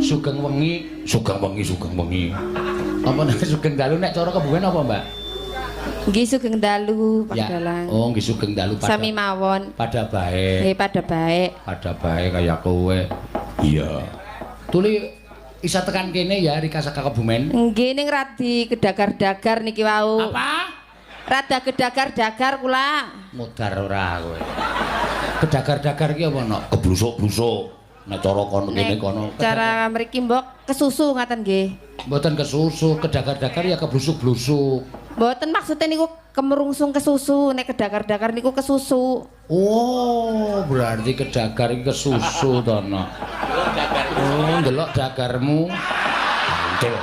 Sugeng wengi, sugeng wengi, sugeng wengi. Apa nek sugeng dalu nek cara Kebumen apa, Mbak? Nggih sugeng dalu Pak Ya. Dalang. Oh, nggih sugeng dalu pada Sami mawon. Pada bae. Nggih pada bae. Pada bae kaya kowe. Iya. Tuli isa tekan kene ya Rika saka Kebumen. Nggih ning radi kedagar-dagar niki wau. Apa? Rada kedagar-dagar kula. Mudar ora kowe. Kedagar-dagar ki apa nok? Keblusuk-blusuk. Nek cara kono kene kono. Cara mriki mbok kesusu ngaten nggih. Mboten kesusu, kedagar-dagar ya keblusuk-blusuk. Mboten maksudnya niku kemerungsung kesusu, nek kedagar-dagar niku kesusu. Oh, berarti kedagar iki kesusu to, Nok. Oh, ndelok dagarmu. Bantul.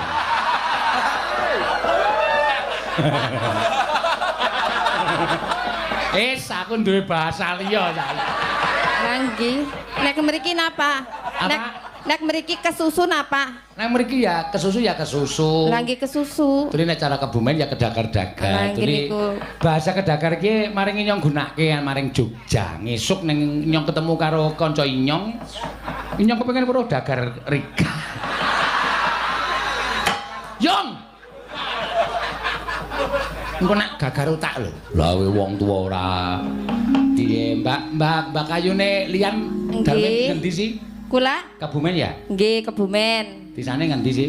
Es, aku duwe bahasa liya saiki. Lah nggih. Nek mriki napa? Apa? Nek mriki kesusu napa? Nek mriki ya kesusu ya kesusu. Lah nggih kesusu. Tuli nek cara Kebumen ya Lah, kedagar-dagar. nggih Tuli niku. bahasa kedagar iki maring nyong gunake maring Jogja. Ngesuk ning nyong ketemu karo kanca inyong. Inyong kepengin weruh dagar Rika. Yong. Engko nek gagar otak lho. Lah kowe wong tuwa ora. Piye Mbak Mbak Mbak Kayune liyan daleme ngendi sih? Kula? Kebumen ya? Nggih, Kebumen. Disane ngendi sih?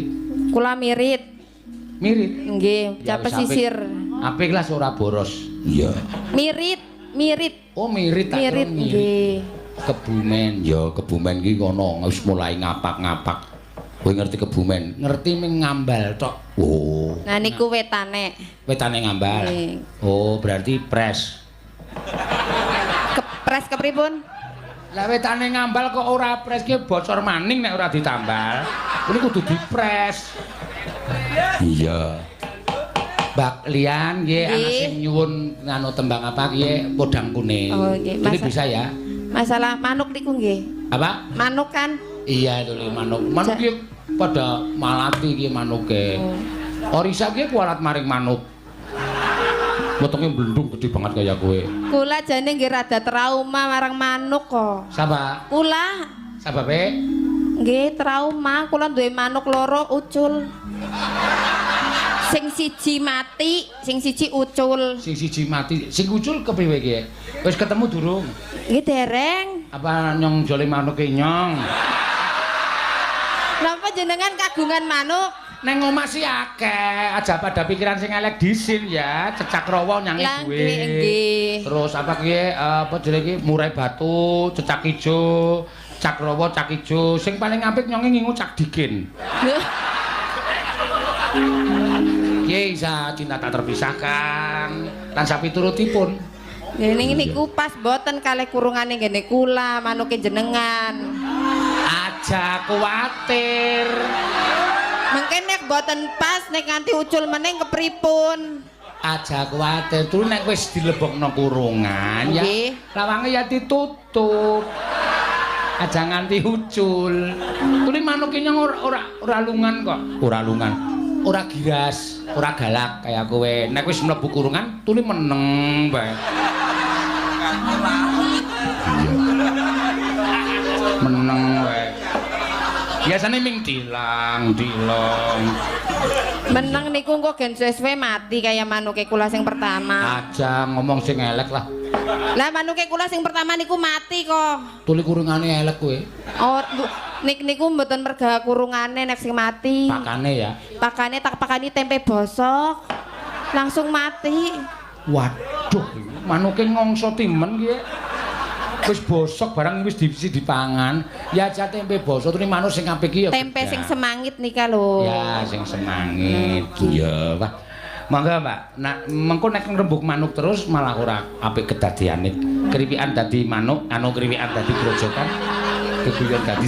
Kula Mirit. Mirit. Nggih, Ya, cah wis apik. pesisir. Apik lah ora boros. Iya. Mirit, Mirit. Oh, Mirit tak kira Mirit nggih. Kebumen. Ya, Kebumen ki kono wis mulai ngapak-ngapak. Kowe ngerti Kebumen? Ngerti ming ngambal tok. Oh. Nah niku wetane. Wetane ngambal. Nggih. Oh, berarti pres. Kepres kepripun? Lah wetane ngambal kok ora pres ki bocor maning nek ora ditambal. Kuwi kudu dipres. Iya. Mbak Lian nggih ana sing nyuwun nganu tembang apa ki podang kuning. Oh nggih. Ini bisa ya? Masalah manuk niku nggih. Apa? Manuk kan? Iya itu lho manuk. Manuk ki pada malati ki manuke. Oh. Orisa ki kualat maring manuk. Wetenge blendung gede banget kaya kowe. Kula jane nggih rada trauma marang manuk kok. Sapa? Kula. Sababe? Nggih trauma, kula duwe manuk loro ucul. Sing siji mati, sing siji ucul. Sing siji mati, sing ucul kepiye ki? Wis ketemu durung? Nggih dereng. Apa nyong jole manuke nyong? Napa jenengan kagungan manuk? Neng omah sih akeh, aja pada pikiran sing elek disin ya, cecak rawa nyange duwe. Nggih. Terus apa ki apa jenenge ki murai batu, cecak ijo, cak rawa, cak ijo. Sing paling apik nyonge ngingu cak dikin. Ki isa cinta tak terpisahkan lan sapiturutipun. Ning niku pas mboten kalih kurungane ngene kula manuke jenengan. Aja kuwatir. Mengke nek mboten pas nek nganti ucul meneng kepripun? Aja kuwatir, turu nek wis dilebokno kurungan ya. Lawange ya ditutup. Aja nganti ucul. Tuli manuke nyong ora lungan kok. Ora lungan. Ora giras, ora galak kaya kowe. Nek wis mlebu kurungan tuli meneng bae. Meneng wae. Biasane ming dilang, dilong. Meneng niku engko gen suwe-suwe mati kaya manuke kula sing pertama. Aja ngomong sing elek lah. Lah manuke kula sing pertama niku mati kok. Tuli kurungane elek kowe. Oh, nik niku mboten merga kurungane nek sing mati. Pakane ya. Pakane tak pakani tempe bosok. Langsung mati. Waduh, manuke ngongso timen ki. Wis bosok barang wis dipangan. Ya aja tempe bosok tuli manuk sing apik ki ya. Tempe sing semangit nika lho. Ya sing semangit. Iya, Pak. Monggo, Mbak. Nah, mengko nek ngrembug manuk terus malah ora apik kedadeane. Kriwikan dadi manuk, anu kriwikan dadi grojokan, keguyon dadi